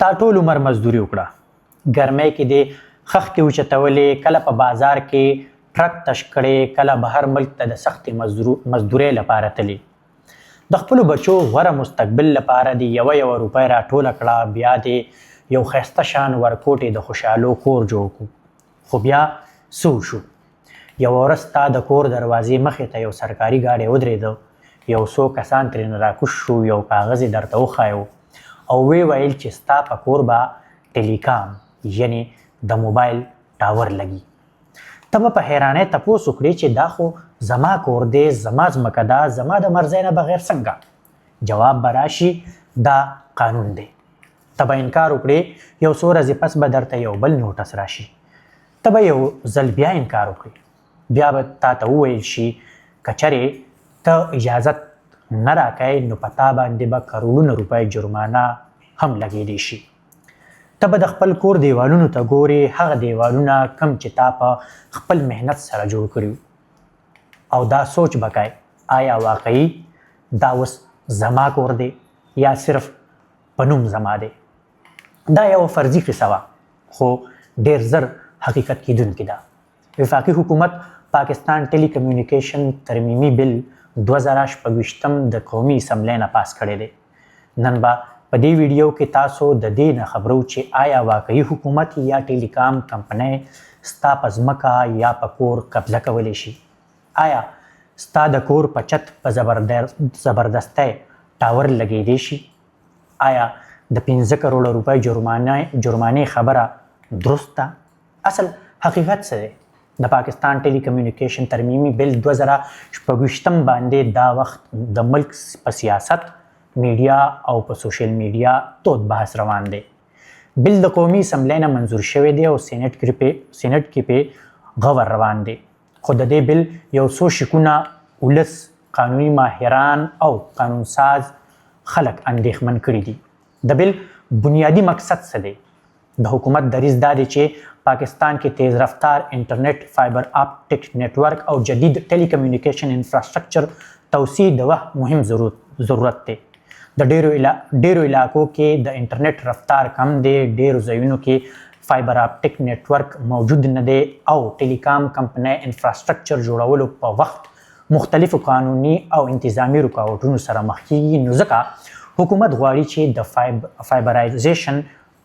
تا ټول عمر مزدوري وکړه، ګرمۍ کې دې خښتې اوچتولې، کله په بازار کې ټرک تش کړې، کله بهر ملک ته د سختې مزدورۍ لپاره تلې. د خپلو بچو غوره مستقبل لپاره دې یوه یوه روپۍ راټوله کړه، بیا دې یو ښایسته شان ورکوټې د خوشحالو کور جوړ کړو. خو بیا څه وشو؟ یوه ورځ ستا د کور دروازې مخې ته یو سرکاري ګاډی ودرېده، یو څو کسان ترېنه راکوز شو، یو کاغذ یې درته وښایو او ویې ویل چې ستا په کور به ټیلیکام یعنې د موبایل ټاور لګي. ته به په حیرانۍ تپوس وکړې چې دا خو زما کور دی، زما ځمکه ده، زما د مرضۍ نه بغیر څنګه؟ جواب به راشي دا قانون دی. ته به انکار وکړې، یو څو ورځې پس به درته یو بل نوټس راشي، ته به یو ځل بیا انکار وکړې، بیا به تا ته وویل شي که چېرې ته اجازت نه راکوې نو په تا باندې به کروړونه روپۍ جرمانه هم لګېدی شي. ته به د خپل کور دیوالونو ته ګورې، هغه دیوالونه کوم چې تا په خپل محنت سره جوړ کړي او دا سوچ به کوې آیا واقعي دا اوس زما کور دی یا صرف په نوم زما دی؟ دا یوه فرضي قصه وه خو ډېر زر حقیقت کېدونکې ده. وفاقي حکومت پاکستان ټیلی کمیونیکیشن ترمیمي بل 2026 د قومي اسمبلۍ نه پاس کړی دی. نن به په دې ویډیو کې تاسو د دې نه خبرو چې آیا واقعي حکومت یا ټیلی کام کمپنۍ ستا په ځمکه یا په کور قبضه کولی شي؟ آیا ستا د کور په چت په زبردستۍ ټاور لګېدی شي؟ آیا د 5 کروړه روپۍ جرمانې خبره درست ده؟ اصل حقیقت څه دی؟ د پاکستان ټیلی کمیونیکیشن ترمیمي بل 2026 باندې دا وخت د ملک په سیاست، میډیا او په سوشل میډیا تود بحث روان دی. بل د قومي اسمبلۍ نه منظور شوی دی او سینټ کې پې غور روان دی. خو د دې بل یو څو شکونه ولس، قانوني ماهران او قانون ساز خلک اندېښمن کړي دي. د بل بنیادي مقصد څه دی؟ د حکومت دریځ دا دی چې پاکستان کې تیز رفتار انټرنیټ، فایبر اپټیک نیټورک او جدید ټیلی کمیونیکیشن انفراسټرکچر توسیع د وخت مهم ضرورت دی. د ډیرو علاقو کې د انټرنیټ رفتار کم دی، ډیرو ځایونو کې فایبر اپټیک نیټورک موجود نه دی او ټیلیکام کمپنۍ انفراسټرکچر جوړولو په وخت مختلفو قانوني او انتظامي رکاوټونو سره مخ کیږي. نو ځکه حکومت غواړي چې د فایبرایزیشن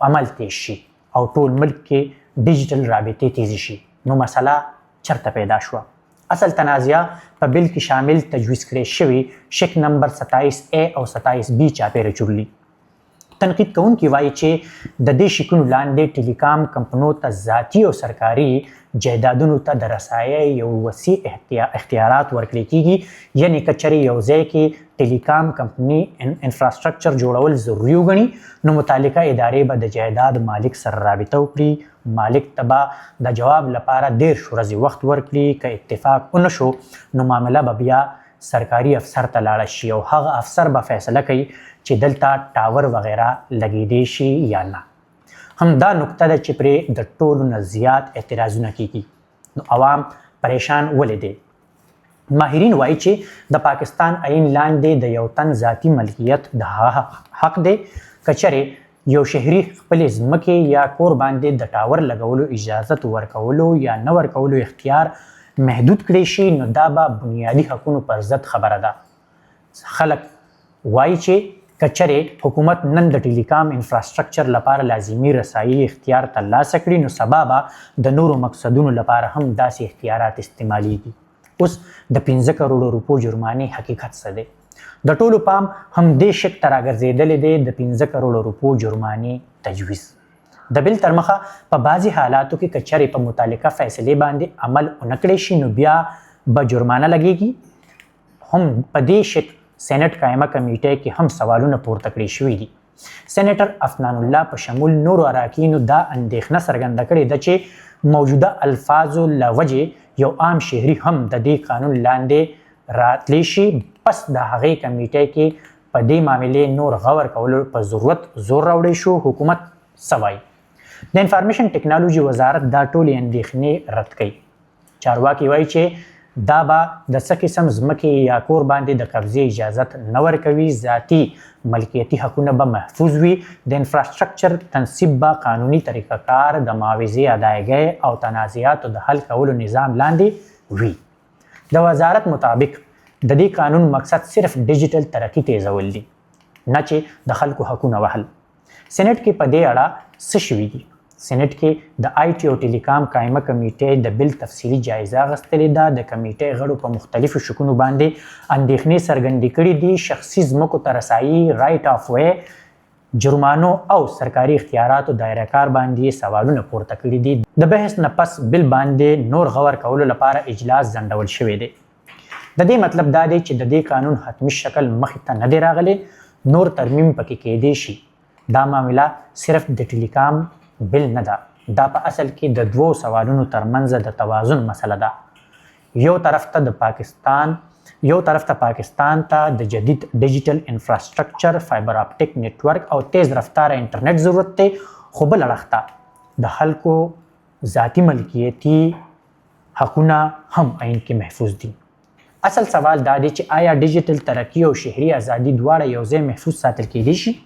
عمل تیز شي او ټول ملک کې ډیجیټل رابطې تیزې شي. نو مسله چرته پیدا شوه؟ اصل تنازعه په بل کې شامل تجویز کړی شوی شق نمبر 27 ای او 27 بی چاپېره چورلي. تنقید کوونکي وایي چې د دې شکونو لاندې ټیلیکام کمپنو ته ذاتي او سرکاري جایدادونو ته د رسایۍ یو وسیع اختیارات ورکړل کیږي، یعنې که چېرې یو ځای کې ټیلیکام کمپني انفراسټرکچر جوړول ضروري وګڼي نو متعلقه ادارې به د جایداد مالک سره رابطه وکړي، مالک ته به د جواب لپاره 30 ورځې وخت ورکړي، که اتفاق ونه شو نو معامله به بیا سرکاري افسر ته لاړه شي او هغه افسر به فیصله کوي چې دلته ټاور وغیره لګېدی شي یا نه. هم دا نکته ده چې پرې د ټولو نه زیات اعتراضونه کیږي. نو عوام پریشان ولې دی؟ ماهرین وایي چې د پاکستان آئین لاندې د یو تن ذاتي ملکیت د هغه حق دی. که چېرې یو شهري خپلې ځمکې یا کور باندې د ټاور لګولو اجازت ورکولو یا نه ورکولو اختیار محدود کړی شي نو دا به بنیادي حقونو پر ضد خبره ده. خلک وایي چې که چېرې حکومت نن د ټیلیکام انفراسټرکچر لپاره لازمي رسایي اختیار ترلاسه کړي نو سبا به د نورو مقصدونو لپاره هم داسې اختیارات استعمالیږي. اوس د 5 کروړو روپو جرمانې حقیقت څه دی؟ د ټولو پام هم دې شک ته راګرځېدلی دی، د 5 کروړو روپو جرمانې تجویز. د بل تر مخه په بعضې حالاتو کې که چېرې په متعلقه فیصلې باندې عمل ونه کړی شي نو بیا به جرمانه لګېږي. هم په دې شک سینټ قائمه کمیټه کې هم سوالونه پورته کړی شوي دي. سینیټر افنان الله په شمول نورو اراکینو دا اندېښنه څرګنده کړې ده چې موجوده الفاظو له وجې یو عام شهري هم د دې قانون لاندې راتلی شي. پس د هغې کمیټې کې په دې معاملې نور غور کولو په ضرورت زور راوړی شو. حکومت څه وایي؟ د انفارمیشن ټکنالوژي وزارت دا ټولې اندېښنې رد کوي. چارواکي وایي چې دا به د څه قسم ځمکې یا کور باندې د قبضې اجازت نه ورکوي، ذاتي ملکیتي حقونه به محفوظ وي، د انفراسټرکچر تنصیب به قانوني طریقه کار، د معاوضې ادایګۍ او تنازعاتو د حل کولو نظام لاندې وي. د وزارت مطابق د دې قانون مقصد صرف ډیجیټل ترقي تیزول دي، نه چې د خلکو حقونه وهل. سېنېټ کې په دې اړه څه شوي دي؟ سېنېټ کې د آی ټي او ټیلی کام قائمه کمیټې د بل تفصیلي جایزه اخیستلې ده. د کمیټې غړو په مختلفو شکونو باندې اندېښنې څرګندې کړې دي. شخصي ځمکو ته رسایي، رایټ آف وی، جرمانو او سرکاري اختیاراتو دایره کار باندې یې سوالونه پورته کړي دي. د بحث نه پس بل باندې نور غور کولو لپاره اجلاس ځنډول شوی دی. د دې مطلب دا دی چې د دې قانون حتمي شکل مخې ته نه دی راغلی، نور ترمیم پکې کېدی شي. دا معامله صرف د ټیلی کام بل نه ده، دا په اصل کې د دوو سوالونو ترمنځ د توازن مسله ده. یو طرف ته د پاکستان یو طرف ته پاکستان ته د جدید ډیجیټل انفراسټرکچر، فایبر اپټیک نیټورک او تیز رفتاره انټرنیټ ضرورت دی، خو بل اړخ ته د خلکو ذاتي ملکیتي حقونه هم آئین کې محفوظ دي. اصل سوال دا دی چې آیا ډیجیټل ترقي او شهري ازادي دواړه یو ځای محفوظ ساتل کېدی شي؟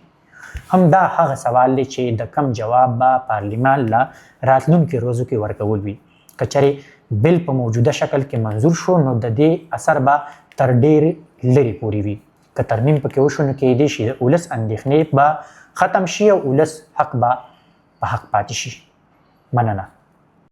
هم دا هغه سوال دی چې د کم جواب به پارلیمان له راتلونکي ورځو کې ورکول وي. که چېرې بل په موجوده شکل کې منظور شو، نو د دې اثر به تر ډېر لرې پورې وي. که ترمیم پکې وشو، نو کېدی شي د ولس اندېښنې به ختم شي او ولس حق به په حق پاتې شي. مننه.